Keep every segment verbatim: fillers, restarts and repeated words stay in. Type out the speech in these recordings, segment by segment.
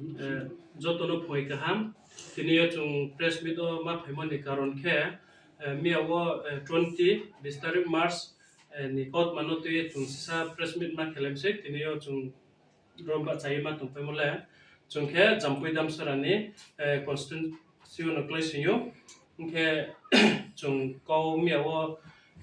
Eh, jotono phoi kaham. Tini o chwng press meet o ma phaimani karon khe, eh, miya o, eh, twenty, bis tarik March, eh, ni kautmano twi chwng sisa press meet ma khelemsik. Tini o chwng rom ba chai ma tong paimo le. Chwng khe Jampui Damsara ni, eh, constituency o no klai sio. Hwnkhe chwng kau miya o,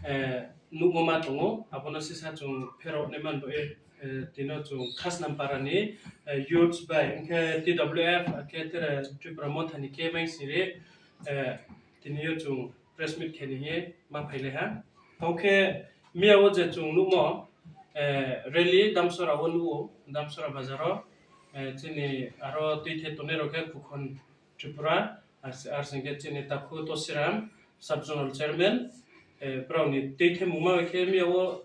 eh, nukma ma tongo, abono sisa chwng pherok nai man bo, eh, eh, tino chwng Khasnam para ni, eh, youths bai, hwnkhe T W F, hwnkhe tere Tripura Motha ni khe bai siri, eh, tini o chwng press meet khe ni hi ma phai lai ha. Hwnkhe miya o je chwng nukmo, eh, rally Damsara o nugo, Damsara bazar o, eh, chini aro twi the tongnai rok khe Kukhon Tripura, ar, ar singkhe chini takhu Tosiram, sub zonal chairman, eh, brao ni twi themung ma khe miya o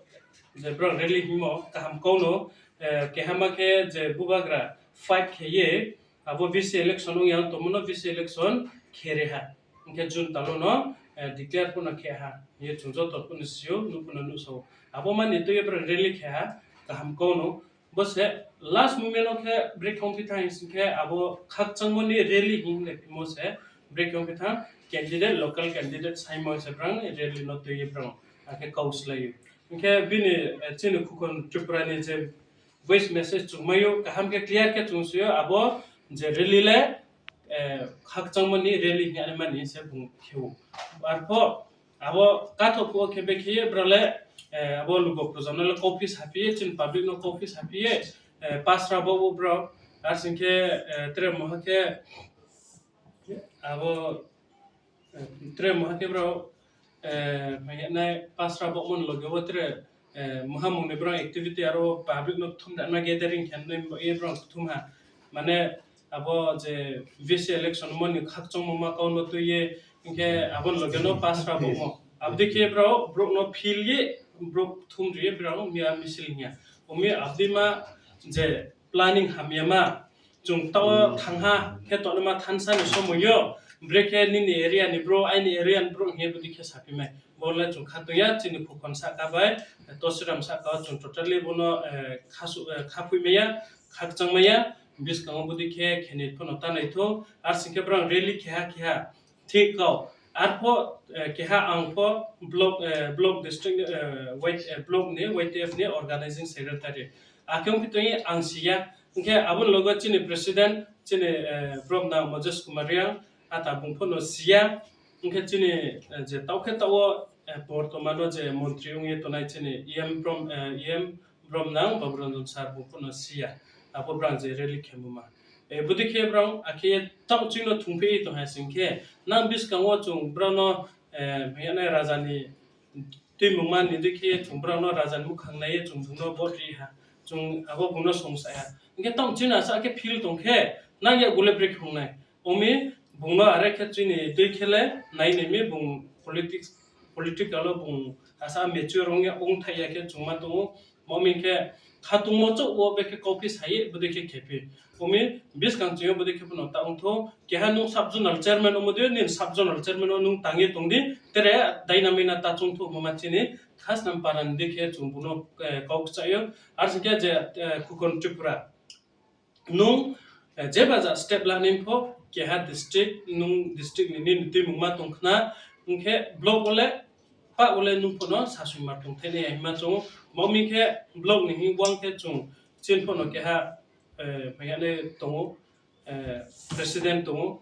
je brao rally himo kaham kau no, eh, keha ma khe je bubagra fight khe ye abo V C election wng yang tongmo no V C election khe re ha. Hwnkhe June talo no, eh, declare pono khe ha. Ye chwng joto pono sio, nuk pono nuk sao. Abo mani twi brao rally khe ha, kaham kau no. Bo se last moment o khe break wng phi thang sing khe abo khakchangmani rally hing le mo se break wng phi thang candidate, local candidate saimo se brang rally no twi brang akhe kau slai. Hwnkhe bini, eh, chini Kukhon Tripura ni je voice message chwngmaio kaham khe clear khe chwng sio abo je rally le, eh, khakchangmani rally hing ani mani se bung kheo. Arpho abo kathok phuo khe bekhe brale, eh, abo lugo projakno le coffee sapiye, chini public no coffee sapiye, eh, pasra bo bo bro, ar singkhe, eh, tere moha khe abo, eh, tere moha khe bro, eh, mai nai pasra bo mon loge bo tere, eh, moha mungni bro activity aro public no thum da na gathering khe nai bo ye bro thum ha, mane abo je V C election moni khakchangma ma kau no twi ye, hwnkhe aboni loge no pasra bo mo. Abdi khe bro, bro no phil ye, bro thum ri ye, bro no miya misil hinya. Omi abdi ma je planning hamya ma, chwng tao thangha khe tonima thansa ni somoyo, bre khe nini area ni bro, aini area ni bro hiye budi khe sapi mai. Bo le chwng kha tongya, chini Kukhon saka bai, Tosiram saka o chwng totally bono, eh, khasu-, eh, khapui maya, khakchang maya, bwskango budi khe khenwi phano ta naithok, ar singkhe brang rally kheha kheha thik kau. Arpho, eh, keha ang pho block, eh, block district, eh, Y-, eh, block ni Y T F ni organizing secretary. Akhe wngkhe tongwi ang siya. Hwnkhe aboni logo chini president, chini, eh, bromna Moses Kumar Reang, ata bung phano siya. Hwnkhe chini, eh, je taukhe tao, eh, bortomano je montri wngwi tonai chini E M brom-, eh, E M Bromnang Baburanjan sir bo phano siya. Abo brang je rally khemo ma. E, budi khe brang akhe tang chino thungphi tong hai sing khe nang biskango chwng brano, eh, miyane raja ni twi mungma ni dui khe chwng brano raja ni mukhang nai chwng bungno vote ri ha. Chwng abo bungno song sa ha. Hwnkhe tang chino asa khe feel tong khe nang ya gule break hung nai. Omi bungno are khe chini twi khele nai nai mi bung politics, political o bung asa mature wng ya, wng thai ya khe chwng ma tongo. Mo mi khe khatungmo chuk o bekhe coffee sai bwdwi khe khepi. Omi biskang chwng bwdwi khe phano ta wng tho. Keha nung sub zonal chairman omo dwi, nini sub zonal chairman o nung tangwi tong di. Tere daina mina ta chung tho mo ma chini khasnam para ni dwi khe chwng buno, eh, kok cha yo. Ar se khe je, eh, Khukon Tripura. Nung, eh, jeba ja step lani pho keha district, nung district ni nini twi mungma tong khna, hwnkhe block ole pa ole nung phono sasui ma tong thai nai hima chung. Mo mi khe block ni hing wang khe chung chin phono keha, eh, maya ne tongo, eh, president tongo.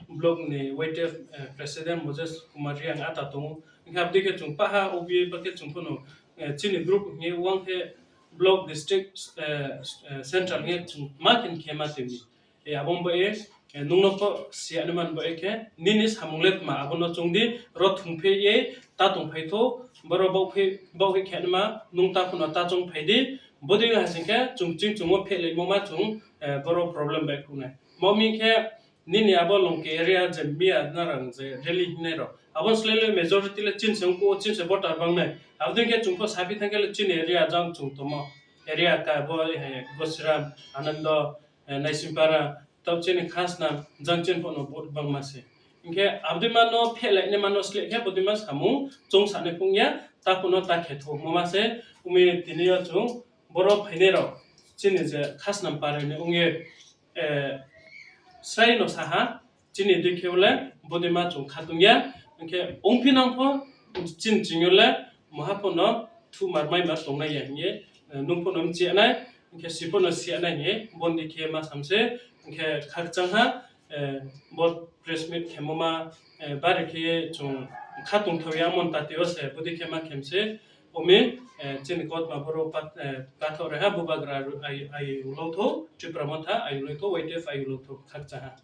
Block ni Y T F, eh, president Moses Kumar Reang ata tongo. Hingkhe abdi khe chwng paha O B A pa khe chwng phano, eh, chini group hingye wng khe block district, eh, eh, central hingye chwng ma khe khe ma twi. Eh, abo wng bo e, eh, nungno pho siya ni man bo e khe nini samung le tma abono chwng di ro thung phe ye ta tong phai tho boro bok phe bok phe khe ma nung ta phano ta chong phai di bodwi ha sing khe chwng ching chwng o phe le mo ma chwng, eh, boro problem bai khunai. Mo mi khe nini abo Longki area je miya narang je rally hinai rok. Abo slai le majority le chin se wngko, chin se voter bangnai. Abodin khe chwng pho sabi thang khe le chini area jang chwng tomo. Area ka bo, eh, Bosiram, Anando, eh, Naisimpara, tab chini khasna jang chin pho no vote bangma se. Hingkhe abodin mano phelai ne mano sle khe bodin ma samung chwng sane phung ya, ta pho no ta khe thok ma se. Umi tini yo chwng boro phainai rok chini je khasna pare ni wngye eh, srai no saha, chini dui khe le bodima chung khatung ya, hwnkhe ongphi nang pho chini chingyo le moha pho no thumar mai ma tongnai ya hingye, eh, nung pho no mchiya nai, hwnkhe si pho no siya nai hingye, bondhi khe ma samse, hwnkhe khakchang ha, eh, bo press meet khemo ma, eh, bari khe chung khatung thau ya mon tati o se, bodi khe ma khem se, omi, eh, chini kotma boro pat-, eh, pathor reha bubagra ru-, ai, ai ulo tho, Tripura motha ai ulo tho, Y T F ai ulo tho, khakchang ha.